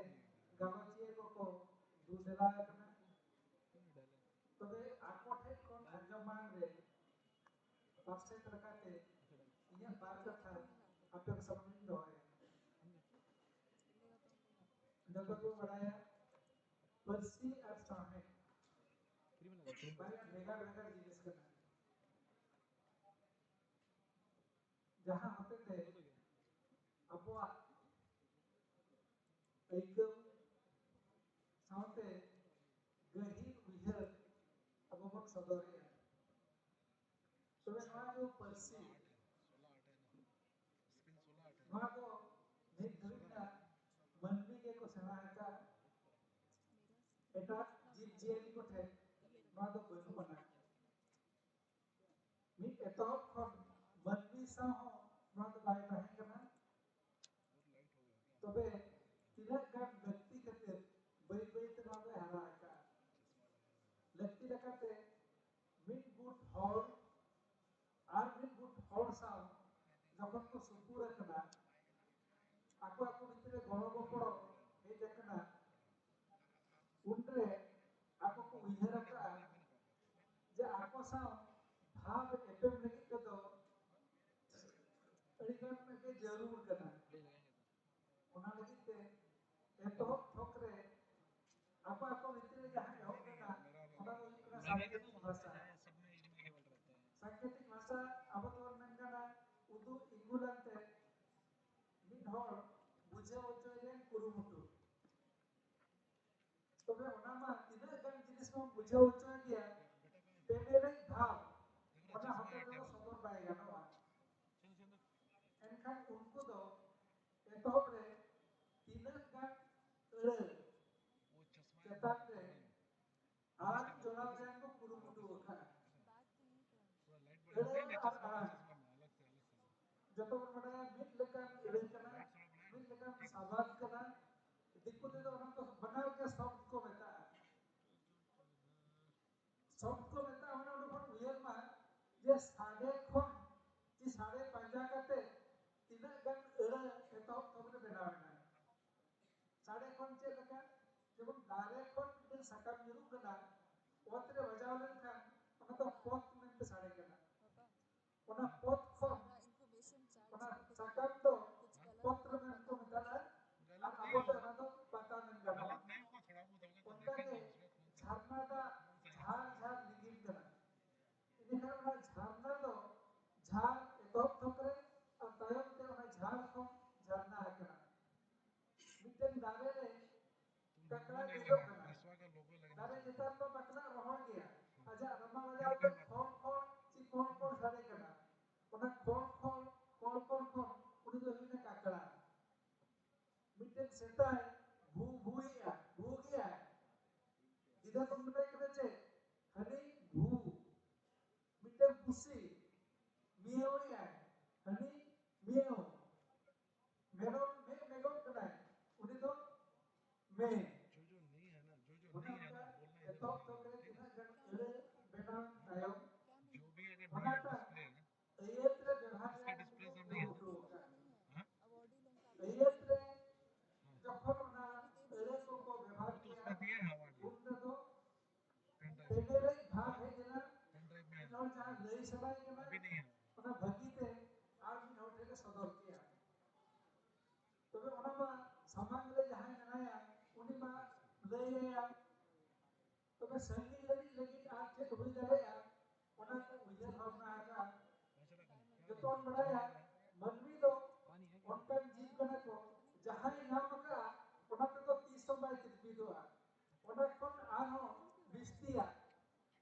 ᱜᱟᱞᱚᱪᱤᱭᱟᱹ ᱠᱚᱠᱚ ᱫᱩ ᱫᱮᱞᱟ ᱟᱠᱟᱱᱟ᱾ ᱛᱚᱵᱮ ᱟᱠᱚ ᱴᱷᱮᱱ ᱠᱷᱚᱱ ᱟᱸᱡᱚᱢ ᱢᱟᱲᱟᱝ ᱨᱮ ᱯᱟᱨᱥᱮᱛ ᱞᱮᱠᱟᱛᱮ ᱤᱧᱟᱹᱜ ᱵᱟᱨ ᱠᱟᱛᱷᱟ ᱟᱯᱮ ᱠᱚ ᱥᱟᱢᱟᱝ ᱨᱤᱧ ᱫᱚᱦᱚᱭᱟ᱾ ᱡᱚᱛᱚ ᱠᱚ ᱵᱟᱲᱟᱭᱟ, ᱯᱟᱹᱨᱥᱤ ᱟᱨ ᱥᱟᱶᱦᱮᱫ ᱵᱟᱨᱭᱟ ᱵᱷᱮᱜᱟᱨ ᱵᱷᱮᱜᱟᱨ ᱡᱤᱱᱤᱥ ᱠᱟᱱᱟ᱾ ᱡᱟᱦᱟᱸ ᱦᱚᱛᱮᱛᱮ ᱟᱵᱚᱣᱟᱜ ᱟᱹᱭᱠᱟᱹᱣ ᱥᱟᱶᱛᱮ ᱜᱟᱹᱦᱤᱨ ᱩᱭᱦᱟᱹᱨ ᱟᱵᱚ ᱵᱚᱱ ᱥᱚᱫᱚᱨᱮᱜᱼᱟ᱾ ᱛᱚᱵᱮ ᱱᱚᱣᱟ ᱡᱮ ᱯᱟᱹᱨᱥᱤ, ᱮᱴᱟᱜ ᱡᱤᱵᱽ ᱡᱤᱭᱟᱹᱞᱤ ᱠᱚᱴᱷᱮᱱ ᱱᱚᱣᱟ ᱫᱚ ᱵᱟᱹᱱᱩᱜ ᱟᱱᱟ᱾ ᱢᱤᱫ ᱮᱛᱚᱦᱚᱵ ᱠᱷᱚᱱ ᱢᱟᱹᱱᱢᱤ ᱥᱟᱶ ᱦᱚᱸ ᱱᱚᱣᱟ ᱫᱚ ᱵᱟᱭ ᱛᱟᱦᱮᱸ ᱠᱟᱱᱟ᱾ ᱛᱚᱵᱮ ᱛᱤᱱᱟᱹᱜ ᱜᱟᱱ ᱞᱟᱹᱠᱛᱤ ᱠᱷᱟᱹᱛᱤᱨ ᱵᱟᱹᱭ ᱵᱟᱹᱭ ᱛᱮ ᱱᱚᱣᱟ ᱫᱚᱭ ᱦᱟᱨᱟ ᱟᱠᱟᱫᱼᱟ᱾ ᱞᱟᱹᱠᱛᱤ ᱞᱮᱠᱟᱛᱮ ᱢᱤᱫ ᱜᱩᱴ ᱦᱚᱲ ᱟᱨ ᱢᱤᱫ ᱜᱩᱴ ᱦᱚᱲ ᱥᱟᱶ ᱡᱚᱠᱷᱚᱱ ᱠᱚ ᱥᱩᱯᱩᱨ ᱟᱠᱟᱱᱟ, ᱟᱠᱚ ᱟᱠᱚ ᱵᱷᱤᱛᱨᱤ ᱨᱮ ᱜᱚᱲᱚ ᱜᱚᱯᱚᱲᱚ ᱦᱮᱡ ᱟᱠᱟᱱᱟ, ᱩᱱᱨᱮ ᱟᱠᱚ ᱠᱚ ᱩᱭᱦᱟᱹᱨ ᱟᱠᱟᱫᱼᱟ ᱡᱮ ᱟᱠᱚ ᱥᱟᱶ ᱵᱷᱟᱵᱽ ᱮᱯᱮᱢ ᱞᱟᱹᱜᱤᱫ ᱛᱮᱫᱚ ᱟᱹᱰᱤ ᱜᱟᱱ ᱜᱮ ᱡᱟᱹᱨᱩᱲ ᱠᱟᱱᱟ᱾ ᱚᱱᱟ ᱞᱟᱹᱜᱤᱫ ᱛᱮ ᱮᱛᱚᱦᱚᱵ ᱛᱷᱚᱠ ᱨᱮ ᱟᱠᱚ ᱟᱠᱚ ᱵᱷᱤᱛᱨᱤ ᱨᱮ ᱡᱟᱦᱟᱸ ᱮᱦᱚᱵ ᱞᱮᱱᱟ, ᱚᱱᱟ ᱫᱚ ᱦᱩᱭᱩᱜ ᱠᱟᱱᱟ ᱥᱟᱝᱠᱮᱛᱤᱠ ᱵᱷᱟᱥᱟ᱾ ᱥᱟᱝᱠᱮᱛᱤᱠ ᱵᱷᱟᱥᱟ ᱟᱵᱚ ᱫᱚᱵᱚᱱ ᱢᱮᱱ ᱠᱟᱱᱟ ᱩᱫᱩᱜ ᱤᱸᱜᱩᱞ ᱟᱱᱛᱮ ᱢᱤᱫ ᱦᱚᱲ ᱵᱩᱡᱷᱟᱹᱣ ᱦᱚᱪᱚᱭ ᱨᱮᱭᱟᱜ ᱠᱩᱨᱩᱢᱩᱴᱩ᱾ ᱛᱚᱵᱮ ᱚᱱᱟ ᱢᱟ ᱛᱤᱱᱟᱹᱜ ᱜᱟᱱ ᱡᱤᱱᱤᱥ ᱵᱚᱱ ᱵᱩᱡᱷᱟᱹᱣ ᱦᱚᱪᱚᱭ ᱜᱮᱭᱟ, ᱯᱮᱱᱰᱮᱞᱮᱡ ᱵᱷᱟᱵᱽ ᱚᱱᱟ ᱦᱚᱴᱮ ᱨᱮᱫᱚ ᱥᱚᱫᱚᱨ ᱵᱟᱭ ᱜᱟᱱᱚᱜᱼᱟ᱾ ᱮᱱᱠᱷᱟᱱ ᱩᱱᱠᱩ ᱫᱚ ᱮᱛᱚᱦᱚᱵ ᱨᱮ ᱛᱤᱱᱟᱹᱜ ᱜᱟᱱ ᱟᱹᱲᱟᱹ ᱪᱮᱛᱟᱱ ᱨᱮ ᱟᱲᱟᱝ ᱡᱚᱲᱟᱣ ᱨᱮᱭᱟᱜ ᱠᱚ ᱠᱩᱨᱩᱢᱩᱴᱩ ᱟᱠᱟᱫᱼᱟ᱾ ᱟᱹᱲᱟᱹ ᱟᱨ ᱟᱲᱟᱝ ᱡᱚᱛᱚ ᱵᱚᱱ ᱵᱟᱰᱟᱭᱟ, ᱢᱤᱫ ᱞᱮᱠᱟᱱ ᱟᱹᱲᱟᱹ ᱠᱟᱱᱟ, ᱢᱤᱫ ᱞᱮᱠᱟᱱ ᱥᱟᱵᱟᱫ ᱠᱟᱱᱟ᱾ ᱫᱤᱠᱩ ᱛᱮᱫᱚ ᱚᱱᱟ ᱫᱚ ᱵᱟᱱᱟᱨ ᱜᱮ ᱥᱚᱵᱫ ᱠᱚ ᱢᱮᱛᱟᱜᱼᱟ᱾ ᱥᱚᱵᱫ ᱠᱚ ᱢᱮᱛᱟᱜᱼᱟ, ᱢᱟᱱᱮ ᱚᱸᱰᱮ ᱵᱚᱱ ᱩᱭᱦᱟᱹᱨ ᱢᱟ ᱡᱮ ᱥᱟᱰᱮ ᱠᱷᱚᱱ ᱠᱤ ᱥᱟᱰᱮ ᱯᱟᱸᱡᱟ ᱠᱟᱛᱮ ᱛᱤᱱᱟᱹᱜ ᱜᱟᱱ ᱟᱹᱲᱟᱹ ᱮᱛᱚᱦᱚᱵ ᱛᱷᱚᱠ ᱨᱮ ᱵᱮᱱᱟᱣ ᱮᱱᱟ᱾ ᱥᱟᱰᱮ ᱠᱷᱚᱱ ᱪᱮᱫ ᱞᱮᱠᱟ? ᱡᱮᱢᱚᱱ ᱫᱟᱨᱮ ᱠᱷᱚᱱ ᱢᱤᱫᱴᱟᱝ ᱥᱟᱠᱟᱢ ᱧᱩᱨᱩᱜ ᱠᱟᱱᱟ, ᱚᱛ ᱨᱮ ᱵᱟᱡᱟᱣ ᱞᱮᱱᱠᱷᱟᱱ ᱚᱱᱟ ᱫᱚ ᱯᱚᱛ ᱢᱮᱱᱛᱮ ᱥᱟᱰᱮ ᱠᱟᱱᱟ᱾ ᱚᱱᱟ ᱯᱚᱛ ᱠᱷᱚᱱ ᱚᱱᱟ ᱥᱟᱠᱟᱢ ᱫᱚ ᱯᱚᱛᱨᱚ ᱢᱮᱱ ᱠᱚ ᱢᱮᱛᱟᱜᱼᱟ, ᱟᱨ ᱟᱵᱚ ᱫᱚ ᱚᱱᱟ ᱫᱚ ᱯᱟᱛᱟ ᱢᱮᱱ ᱜᱟᱱᱚᱜᱼᱟ᱾ ᱚᱱᱠᱟᱜᱮ ᱡᱷᱟᱨᱱᱟ ᱫᱟᱜ ᱡᱷᱟᱨ ᱡᱷᱟᱨ ᱞᱤᱸᱜᱤᱱ ᱠᱟᱱᱟ᱾ ᱮᱸᱰᱮᱠᱷᱟᱱ ᱚᱱᱟ ᱡᱷᱟᱨᱱᱟ ᱫᱚ ᱡᱷᱟᱨ ᱮᱛᱚᱦᱚᱵ ᱛᱷᱚᱠ ᱨᱮ ᱟᱨ ᱛᱟᱭᱚᱢ ᱛᱮ ᱚᱱᱟ ᱡᱷᱟᱨ ᱠᱷᱚᱱ ᱡᱷᱟᱨᱱᱟ ᱟᱠᱟᱱᱟ᱾ ᱢᱤᱫᱴᱮᱱ ᱫᱟᱨᱮ ᱨᱮ ᱠᱟᱠᱲᱟ ᱧᱮᱞᱚᱜ ᱠᱟᱱᱟ᱾ ᱫᱟᱨᱮ ᱪᱮᱛᱟᱱ ᱫᱚ ᱠᱟᱠᱲᱟ ᱨᱚᱦᱚᱲ ᱜᱮᱭᱟ᱾ ᱟᱡᱟᱜ ᱨᱟᱢᱟ ᱵᱟᱡᱟᱣ ᱛᱮ ᱠᱷᱚᱲ ᱠᱷᱚᱲ ᱪᱮ ᱠᱷᱚᱲ ᱠᱷᱚᱲ ᱥᱟᱰᱮ ᱠᱟᱱᱟ᱾ ᱚᱱᱟ ᱠᱷᱚᱲ ᱠᱷᱚᱲ, ᱠᱚᱲ ᱠᱚᱲ ᱠᱷᱚᱱ ᱩᱱᱤ ᱫᱚ ᱦᱩᱭᱱᱟ ᱠᱟᱠᱲᱟ᱾ ᱢᱤᱫᱴᱮᱱ ᱥᱮᱛᱟᱭ ᱵᱷᱩ ᱵᱷᱩᱭᱮᱜᱼᱟ, ᱵᱷᱩ ᱜᱮᱭᱟᱭ᱾ ᱢᱮ᱾ ᱚᱱᱟ ᱚᱱᱠᱟ ᱮᱛᱚᱦᱚᱵ ᱛᱚᱠ ᱨᱮ ᱛᱤᱱᱟᱹᱜ ᱜᱟᱱ ᱟᱹᱲᱟᱹ ᱵᱮᱱᱟᱣ ᱛᱟᱭᱚᱢ ᱚᱱᱟᱴᱟᱜ ᱟᱹᱭᱟᱹᱛ ᱨᱮ ᱵᱮᱵᱷᱟᱨ ᱨᱮᱭᱟᱜ ᱧᱩᱛᱩᱢ ᱫᱚ ᱩᱰᱩᱠ ᱟᱠᱟᱫ᱾ ᱟᱹᱭᱟᱹᱛ ᱨᱮ ᱡᱚᱠᱷᱚᱱ ᱚᱱᱟ ᱟᱹᱲᱟᱹ ᱠᱚᱠᱚ ᱵᱮᱵᱷᱟᱨ ᱠᱮᱫᱟ, ᱩᱱ ᱨᱮᱫᱚ ᱯᱮᱱᱰᱨᱟᱭᱤᱵᱷ ᱨᱮ ᱵᱷᱟᱜᱽ ᱦᱮᱡ ᱮᱱᱟ᱾ ᱯᱮᱱᱰᱨᱟᱭᱤᱵᱷ ᱢᱮ᱾ ᱢᱤᱫ ᱦᱚᱲ ᱡᱟᱦᱟᱸ ᱞᱟᱹᱭ ᱥᱟᱱᱟᱭᱮ ᱠᱟᱱᱟ, ᱟᱹᱵᱤᱱ ᱜᱮ᱾ ᱚᱱᱟ ᱵᱷᱟᱹᱜᱤ ᱛᱮ ᱟᱨ ᱢᱤᱫ ᱦᱚᱲ ᱴᱷᱮᱱ ᱮ ᱥᱚᱫᱚᱨ ᱠᱮᱜᱼᱟ᱾ ᱛᱚᱵᱮ ᱚᱱᱟ ᱢᱟ ᱥᱟᱢᱟᱝ ᱨᱮ ᱡᱟᱦᱟᱸᱭ ᱢᱮᱱᱟᱭᱟ, ᱩᱱᱤ ᱢᱟ ᱞᱟᱹᱭ ᱟᱭᱟ᱾ ᱛᱚᱵᱮ ᱥᱟᱺᱜᱤᱧ ᱞᱟᱹᱜᱤᱫ, ᱞᱟᱹᱜᱤᱫ ᱟᱨ ᱪᱮᱫ ᱦᱩᱭ ᱫᱟᱲᱮᱭᱟᱜᱼᱟ, ᱚᱱᱟ ᱠᱚ ᱩᱭᱦᱟᱹᱨ ᱵᱷᱟᱵᱽᱱᱟ ᱟᱠᱟᱫᱼᱟ᱾ ᱡᱚᱛᱚ ᱵᱚᱱ ᱵᱟᱲᱟᱭᱟ, ᱢᱟᱹᱱᱢᱤ ᱫᱚ ᱚᱱᱠᱟᱱ ᱡᱤᱵᱽ ᱠᱟᱱᱟ ᱠᱚ, ᱡᱟᱦᱟᱸᱭ ᱧᱟᱢ ᱟᱠᱟᱫᱼᱟ, ᱚᱱᱟ ᱛᱮᱫᱚ ᱛᱤᱥ ᱦᱚᱸ ᱵᱟᱭ ᱛᱤᱨᱯᱤᱫᱚᱜᱼᱟ᱾ ᱚᱱᱟ ᱠᱷᱚᱱ ᱟᱨᱦᱚᱸ ᱵᱤᱥᱛᱤᱭᱟᱜ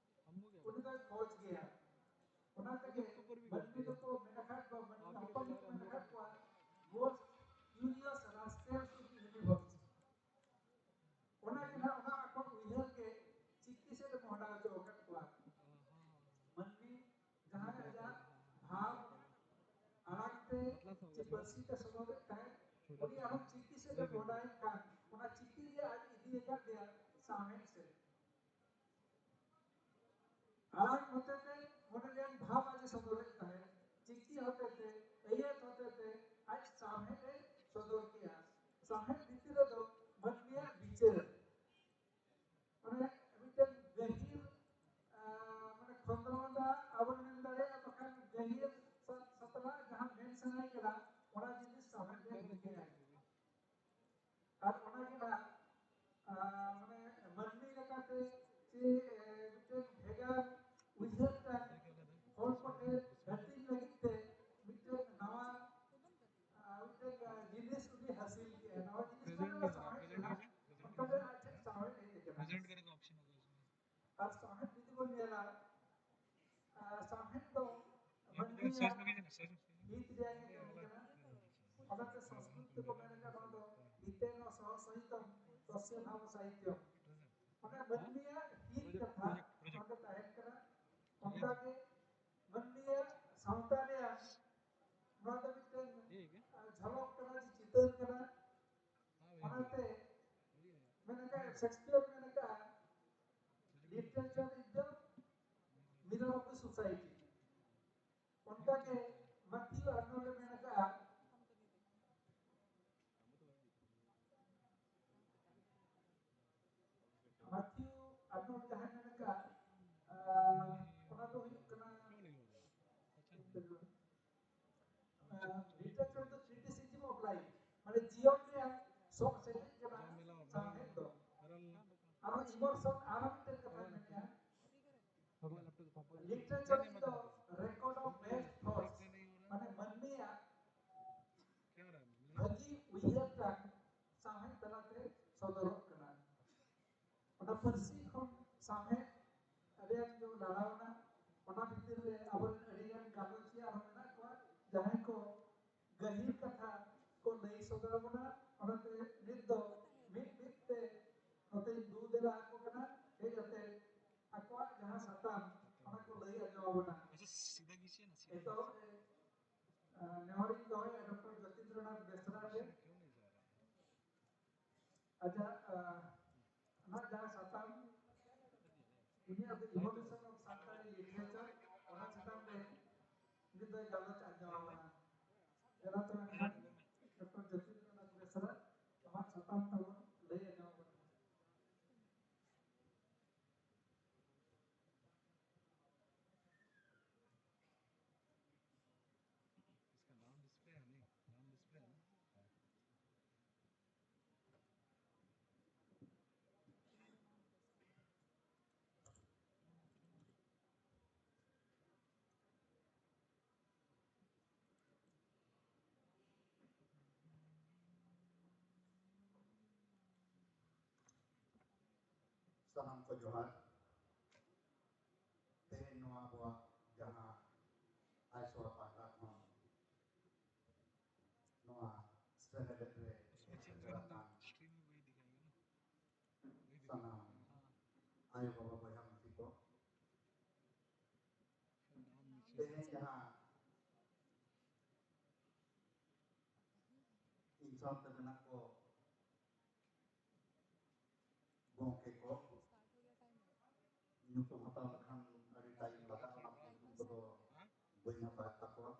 ᱩᱱᱤ ᱫᱚᱭ ᱠᱷᱚᱡᱽ ᱜᱮᱭᱟ᱾ ᱚᱱᱟ ᱛᱮᱜᱮ ᱢᱟᱹᱱᱢᱤ ᱫᱚᱠᱚ ᱢᱮᱱ ᱟᱠᱟᱫ ᱠᱚᱣᱟ, ᱢᱟᱹᱱᱢᱤ ᱦᱚᱯᱚᱱ ᱫᱚᱠᱚ ᱢᱮᱱ ᱟᱠᱟᱫ ᱠᱚᱣᱟ, most curious rascals in the universe᱾ ᱚᱱᱟ ᱜᱮ ᱱᱟᱜ, ᱚᱱᱟ ᱟᱠᱚ ᱩᱭᱦᱟᱹᱨ ᱜᱮ ᱪᱤᱠᱤ ᱥᱮᱫ ᱮ ᱢᱚᱦᱰᱟ ᱦᱚᱪᱚ ᱟᱠᱟᱫ ᱠᱚᱣᱟ᱾ ᱢᱟᱹᱱᱢᱤ ᱡᱟᱦᱟᱸᱭ ᱟᱡᱟᱜ ᱵᱷᱟᱣ ᱟᱲᱟᱝ ᱛᱮ ᱪᱮ ᱯᱟᱹᱨᱥᱤ ᱛᱮ ᱥᱚᱫᱚᱨᱮᱫ ᱛᱟᱦᱮᱸᱫ, ᱩᱱᱤ ᱟᱨᱦᱚᱸ ᱪᱤᱠᱤ ᱥᱮᱫ ᱮ ᱢᱚᱦᱰᱟᱭᱮᱱ ᱠᱷᱟᱱ, ᱚᱱᱟ ᱪᱤᱠᱤ ᱜᱮ ᱟᱡ ᱤᱫᱤ ᱟᱠᱟᱫ ᱫᱮᱭᱟ ᱥᱟᱶᱦᱮᱫ ᱥᱮᱫ᱾ ᱟᱲᱟᱝ ᱦᱚᱛᱮᱛᱮ ᱢᱚᱱᱮ ᱨᱮᱭᱟᱜ ᱵᱷᱟᱵᱽ ᱟᱡ ᱮ ᱥᱚᱫᱚᱨᱮᱫ ᱛᱟᱦᱮᱸᱫ, ᱪᱤᱠᱤ ᱦᱚᱛᱮᱛᱮ, ᱟᱹᱭᱟᱹᱛ ᱦᱚᱛᱮᱛᱮ ᱟᱡ ᱥᱟᱶᱦᱮᱫ ᱮ ᱥᱚᱫᱚᱨ ᱠᱮᱜᱼᱟ᱾ ᱥᱟᱶᱦᱮᱫ ᱵᱷᱤᱛᱤᱨ ᱨᱮᱫᱚ ᱢᱟᱹᱱᱢᱤᱭᱟᱜ ᱵᱤᱪᱟᱹᱨ, ᱢᱟᱱᱮ ᱢᱤᱫᱴᱮᱱ ᱜᱟᱹᱦᱤᱨ, ᱟᱸ, ᱢᱟᱱᱮ ᱠᱷᱚᱸᱫᱽᱨᱚᱸᱫᱽ ᱟᱜ ᱟᱵᱚ ᱢᱮᱱ ᱫᱟᱲᱮᱭᱟᱜᱼᱟ, ᱵᱟᱠᱷᱟᱱ ᱜᱟᱹᱦᱤᱨ ᱥᱟ-, ᱥᱟᱛᱞᱟᱜ ᱡᱟᱦᱟᱸ ᱢᱮᱱ ᱥᱟᱱᱟᱭᱮ ᱠᱟᱱᱟ, ᱚᱱᱟ ᱡᱤᱱᱤᱥ ᱥᱟᱶᱦᱮᱫ ᱨᱮ ᱦᱤᱡᱩᱜ ᱜᱮᱭᱟ᱾ ᱟᱨ ᱚᱱᱟ ᱜᱮ ᱱᱟᱜ, ᱟᱸ, ᱢᱟᱱᱮ ᱢᱟᱹᱱᱢᱤ ᱞᱮᱠᱟᱛᱮ ᱪᱮ, ᱮ, ᱢᱤᱫᱴᱮᱱ ᱵᱷᱮᱜᱟᱨ ᱩᱭᱦᱟᱹᱨ ᱛᱟᱭ ᱦᱚᱲ ᱠᱚᱴᱷᱮᱱ ᱦᱟᱹᱴᱤᱧ ᱞᱟᱹᱜᱤᱫ ᱛᱮ ᱢᱤᱫᱴᱮᱱ ᱱᱟᱣᱟ, ᱟᱸ, ᱢᱤᱫᱴᱮᱱ, ᱟᱸ, ᱡᱤᱱᱤᱥ ᱩᱱᱤ ᱦᱟᱹᱥᱤᱞ ᱠᱮᱜᱼᱟ᱾ ᱱᱟᱣᱟ ᱡᱤᱱᱤᱥ ᱢᱟᱱᱮ ᱥᱟᱶᱦᱮᱫ ᱠᱟᱱᱟ᱾ ᱚᱱᱠᱟ ᱜᱮ ᱟᱡ ᱴᱷᱮᱱ ᱥᱟᱶᱦᱮᱫ ᱦᱮᱡ ᱟᱠᱟᱱᱟ᱾ ᱟᱨ ᱥᱟᱶᱦᱮᱫ ᱡᱩᱫᱤ ᱵᱚᱱ ᱧᱮᱞᱟ, ᱟᱨ ᱥᱟᱶᱦᱮᱫ ᱫᱚ ᱢᱟᱹᱱᱢᱤᱭᱟᱜ ᱦᱤᱛ ᱨᱮᱭᱟᱜ ᱜᱮ ᱠᱟᱹᱢᱤ ᱠᱟᱱᱟ᱾ ᱚᱱᱟᱛᱮ ᱥᱚᱝᱥᱠᱨᱤᱛ ᱛᱮᱠᱚ ᱢᱮᱱ ᱟᱠᱟᱫ, ᱚᱱᱟ ᱫᱚ ᱦᱤᱛᱮᱱ ᱥᱚᱦ ᱥᱚᱦᱤᱛᱚᱢ ᱛᱚᱥᱭᱚ ᱵᱷᱟᱵᱚ ᱥᱟᱦᱤᱛᱭᱚᱢ᱾ ᱚᱱᱟ ᱢᱟᱹᱱᱢᱤᱭᱟᱜ ᱦᱤᱛ ᱠᱟᱛᱷᱟ ᱚᱸᱰᱮ ᱛᱟᱦᱮᱱ ᱠᱟᱱᱟ᱾ ᱚᱱᱠᱟᱜᱮ ᱢᱟᱹᱱᱢᱤᱭᱟᱜ ᱥᱟᱶᱛᱟ ᱨᱮᱭᱟᱜ ᱱᱚᱣᱟ ᱫᱚ ᱢᱤᱫᱴᱮᱱ, ᱟᱸ, ᱡᱷᱚᱞᱚᱠ ᱠᱟᱱᱟ, ᱪᱤᱛᱟᱹᱨ ᱠᱟᱱᱟ᱾ ᱚᱱᱟᱛᱮ ᱥᱮᱠᱥᱯᱤᱭᱟᱨ ᱢᱮᱱ ᱟᱠᱟᱫᱼᱟ, literature is the mirror of the society. ᱚᱱᱠᱟᱜᱮ ᱢᱟᱛᱷᱤᱭᱩ ᱟᱨᱱᱚᱞᱰ ᱮ ᱢᱮᱱ ᱟᱠᱟᱫᱼᱟ, ᱢᱟᱛᱷᱤᱭᱩ ᱟᱨᱱᱚᱞᱰ ᱡᱟᱦᱟᱸᱭ ᱢᱮᱱ ᱟᱠᱟᱫ, ᱟᱸ, ᱚᱱᱟ ᱫᱚ ᱦᱩᱭᱩᱜ ᱠᱟᱱᱟ, ᱟᱸ, literature is the criticism of life, ᱢᱟᱱᱮ ᱡᱤᱭᱚᱱ ᱨᱮᱭᱟᱜ ᱥᱚᱜ ᱥᱮᱴᱮᱡ ᱠᱟᱱᱟ ᱥᱟᱶᱦᱮᱫ ᱫᱚ᱾ ᱟᱨᱦᱚᱸ emotion, ᱟᱨᱦᱚᱸ ᱢᱤᱫᱴᱮᱱ ᱠᱟᱛᱷᱟᱧ ᱢᱮᱱᱮᱫᱼᱟ, literature is the record of best thoughts, ᱢᱟᱱᱮ ᱢᱟᱹᱱᱢᱤᱭᱟᱜ ᱵᱷᱟᱹᱜᱤ ᱩᱭᱦᱟᱹᱨ ᱴᱟᱜ ᱥᱟᱶᱦᱮᱫ ᱛᱟᱞᱟᱛᱮ ᱥᱚᱫᱚᱨᱚᱜ ᱠᱟᱱᱟ᱾ ᱚᱱᱟ ᱯᱟᱹᱨᱥᱤ ᱠᱷᱚᱱ ᱥᱟᱶᱦᱮᱫ ᱟᱹᱰᱤ ᱟᱸᱴ ᱜᱮ ᱞᱟᱲᱟᱣᱱᱟ᱾ ᱚᱱᱟ ᱵᱷᱤᱛᱤᱨ ᱨᱮ ᱟᱵᱚᱨᱮᱱ ᱟᱹᱰᱤ ᱜᱟᱱ ᱜᱟᱞᱚᱪᱤᱭᱟᱹ ᱟᱨᱦᱚᱸ ᱢᱮᱱᱟᱜ ᱠᱚᱣᱟ, ᱡᱟᱦᱟᱸᱭ ᱠᱚ ᱜᱟᱹᱦᱤᱨ ᱠᱟᱛᱷᱟ ᱠᱚ ᱞᱟᱹᱭ ᱥᱚᱫᱚᱨ ᱟᱵᱚᱱᱟ᱾ ᱚᱱᱟᱛᱮ ᱱᱤᱛ ᱫᱚ ᱢᱤᱫ ᱢᱤᱫ ᱛᱮ ᱱᱚᱛᱮᱧ ᱫᱩ ᱫᱮᱞᱟ ᱟᱠᱚ ᱠᱟᱱᱟ, ᱦᱮᱡ ᱠᱟᱛᱮ ᱟᱠᱚᱣᱟᱜ ᱡᱟᱦᱟᱸ ᱥᱟᱛᱟᱢ, ᱚᱱᱟ ᱠᱚ ᱞᱟᱹᱭ ᱟᱸᱡᱚᱢ ᱟᱵᱚᱱᱟ᱾ ᱮᱛᱚᱦᱚᱵ ᱨᱮ, ᱟᱸ, ᱱᱮᱦᱚᱨᱤᱧ ᱫᱚᱦᱚᱭᱟ ᱰᱚᱠᱴᱚᱨ ᱡᱚᱛᱤᱱᱫᱨᱚᱱᱟᱛᱷ ᱵᱮᱥᱨᱟ ᱜᱮ᱾ ᱟᱡᱟᱜ, ᱟᱸ, ᱟᱢᱟᱜ ᱡᱟᱦᱟᱸ ᱥᱟᱛᱟᱢ, ᱩᱱᱤᱭᱟᱜ ᱫᱚ Evolution of Santali Literature, ᱚᱱᱟ ᱪᱮᱛᱟᱱ ᱨᱮ ᱩᱱᱤ ᱫᱚᱭ ᱜᱟᱞᱚᱪ ᱟᱸᱡᱚᱢ ᱟᱵᱚᱱᱟ᱾ ᱫᱮᱞᱟ ᱛᱚᱵᱮ ᱮᱱᱠᱷᱟᱱ ᱰᱚᱠᱴᱚᱨ ᱡᱚᱛᱤᱱᱫᱨᱚᱱᱟᱛᱷ ᱵᱮᱥᱨᱟ, ᱟᱢᱟᱜ ᱥᱟᱛᱟᱢ ᱛᱟᱵᱚᱱ ᱞᱟᱹᱭ ᱟᱸᱡᱚᱢ ᱟᱵᱚᱱᱟ᱾ इसका नाम डिस्प्ले है नहीं, नाम डिस्प्ले है ना? ᱥᱟᱱᱟᱢ ᱠᱚ ᱡᱚᱦᱟᱨ᱾ ᱛᱮᱦᱮᱧ ᱱᱚᱣᱟ ᱟᱵᱚᱣᱟᱜ ᱡᱟᱦᱟᱸ ᱟᱭᱥᱚᱲ ᱯᱟᱦᱴᱟ ᱠᱷᱚᱱ ᱱᱚᱣᱟ ᱥᱮᱱᱮᱞᱮᱫ ᱨᱮ ᱥᱟᱱᱟᱢ ᱟᱭᱳ ᱵᱟᱵᱟ ᱵᱚᱭᱦᱟ ᱢᱤᱥᱤ ᱠᱚ, ᱛᱮᱦᱮᱧ ᱡᱟᱦᱟᱸ ᱤᱧ ᱥᱟᱶᱛᱮ ᱢᱮᱱᱟᱜ ᱠᱚ ᱜᱚᱢᱠᱮ ᱠᱚ ᱧᱩᱛᱩᱢ ᱦᱟᱛᱟᱣ ᱞᱮᱠᱷᱟᱱ ᱟᱹᱰᱤ ᱴᱟᱭᱤᱢ ᱞᱟᱜᱟᱜᱼᱟ, ᱚᱱᱟ ᱧᱩᱛᱩᱢ ᱠᱚᱫᱚ ᱵᱟᱹᱧ ᱦᱟᱛᱟᱣᱮᱫ ᱛᱟᱠᱚᱣᱟ᱾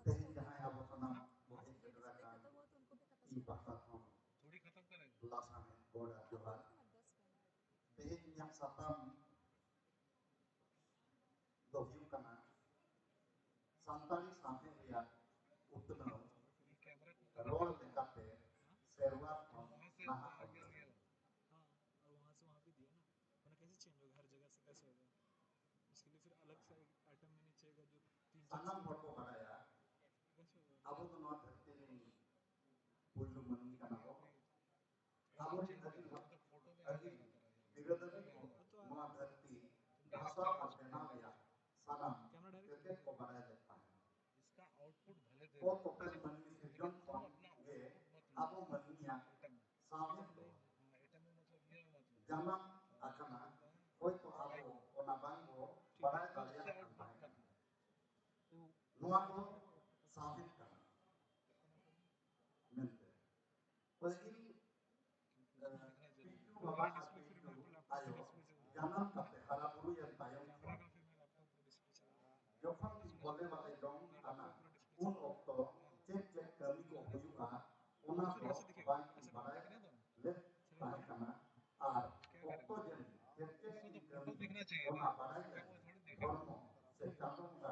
ᱛᱮᱦᱮᱧ ᱡᱟᱦᱟᱸᱭ ᱟᱵᱚ ᱥᱟᱱᱟᱢ ᱵᱚᱱ ᱦᱮᱡ ᱥᱮᱴᱮᱨ ᱟᱠᱟᱱ, ᱤᱧ ᱯᱟᱦᱴᱟ ᱠᱷᱚᱱ ᱞᱟᱥᱟᱲᱦᱮᱫ ᱜᱚᱰ ᱟᱨ ᱡᱚᱦᱟᱨ᱾ ᱛᱮᱦᱮᱧ ᱤᱧᱟᱹᱜ ᱥᱟᱛᱟᱢ ᱫᱚ ᱦᱩᱭᱩᱜ ᱠᱟᱱᱟ ᱥᱟᱱᱛᱟᱲᱤ ᱥᱟᱶᱦᱮᱫ ᱨᱮᱭᱟᱜ ᱩᱛᱱᱟᱹᱣ ᱨᱚᱲ ᱞᱮᱠᱟᱛᱮ ᱥᱮᱨᱣᱟ ᱠᱷᱚᱱ ᱱᱟᱦᱟᱜ ᱚᱠᱛᱚ᱾ हाँ, और वहाँ से वहाँ भी दिया ना, वरना कैसे चेंज होगा, हर जगह से कैसे होगा? उसके लिए फिर अलग से एक आइटम मैंने चाहिएगा जो तीन चार सानᱟᱢ ᱦᱚᱲ ᱠᱚ ᱵᱟᱲᱟᱭᱟ, कैसे होगा? ᱟᱵᱚ ᱫᱚ ᱱᱚᱣᱟ ᱫᱷᱟᱹᱨᱛᱤ ᱨᱮᱱ ᱯᱩᱭᱞᱩ ᱢᱟᱹᱱᱢᱤ ᱠᱟᱱᱟ ᱵᱚ᱾ ᱟᱵᱚᱨᱮᱱ ᱟᱹᱜᱤᱞ ᱦᱟᱯ-, ᱟᱹᱜᱤᱞ ᱵᱤᱨᱟᱹᱫᱟᱹᱞᱤ ᱠᱚ ᱱᱚᱣᱟ ᱫᱷᱟᱹᱨᱛᱤ ᱫᱷᱟᱥᱟᱣ ᱟᱨ ᱵᱮᱱᱟᱣ ᱨᱮᱭᱟᱜ ᱥᱟᱱᱟᱢ ᱛᱮᱛᱮᱫ ᱠᱚ ᱵᱟᱲᱟᱭ ᱞᱮᱫ ᱛᱟᱦᱮᱸᱫ᱾ ᱚᱛ ᱚᱯᱮᱞ ᱢᱟᱹᱱᱢᱤ ᱥᱤᱨᱡᱚᱱ ᱠᱷᱚᱱ ᱜᱮ ᱟᱵᱚ ᱢᱟᱹᱱᱢᱤᱭᱟᱜ ᱥᱟᱶᱦᱮᱫ ᱫᱚ ᱡᱟᱱᱟᱢ ᱟᱠᱟᱱᱟ, ᱦᱚᱭᱛᱚ ᱟᱵᱚ ᱚᱱᱟ ᱵᱟᱝ ᱵᱚ ᱵᱟᱲᱟᱭ ᱫᱟᱲᱮᱭᱟᱜ ᱠᱟᱱ ᱛᱟᱦᱮᱸ ᱠᱟᱱᱟ᱾ ᱱᱚᱣᱟ ᱫᱚ ᱥᱟᱶᱦᱮᱫ ᱠᱟᱱᱟ ᱢᱮᱱᱛᱮ᱾ ᱯᱟᱹᱦᱤᱞ, ᱮ, ᱯᱤᱞᱪᱩ ᱵᱟᱵᱟ ᱟᱨ ᱯᱤᱞᱪᱩ ᱟᱭᱳ ᱡᱟᱱᱟᱢ ᱠᱟᱛᱮ ᱦᱟᱨᱟ ᱵᱩᱨᱩᱭᱮᱱ ᱛᱟᱭᱚᱢ ᱠᱷᱚᱱ ᱡᱚᱠᱷᱚᱱ ᱠᱤᱱ ᱵᱟᱞᱮ ᱵᱟᱞᱮ ᱡᱚᱝ ᱠᱟᱱᱟ, ᱩᱱ ᱚᱠᱛᱚ ᱪᱮᱫ ᱪᱮᱫ ᱠᱟᱹᱢᱤ ᱠᱚ ᱦᱩᱭᱩᱜᱼᱟ, ᱚᱱᱟ ᱫᱚ ᱵᱟᱝ ᱠᱤᱱ ᱵᱟᱲᱟᱭ ᱞᱮᱫ ᱛᱟᱦᱮᱸ ᱠᱟᱱᱟ᱾ ᱟᱨ ᱚᱠᱛᱚ ᱡᱟᱹᱱᱤᱡ ᱪᱮᱫ ᱪᱮᱫ ᱠᱤᱱ ᱠᱟᱹᱢᱤ, ᱚᱱᱟ ᱵᱟᱲᱟᱭ ᱞᱟᱹᱜᱤᱫ ᱦᱚᱲᱢᱚ ᱥᱮ ᱪᱟᱸᱫᱚ ᱵᱚᱸᱜᱟ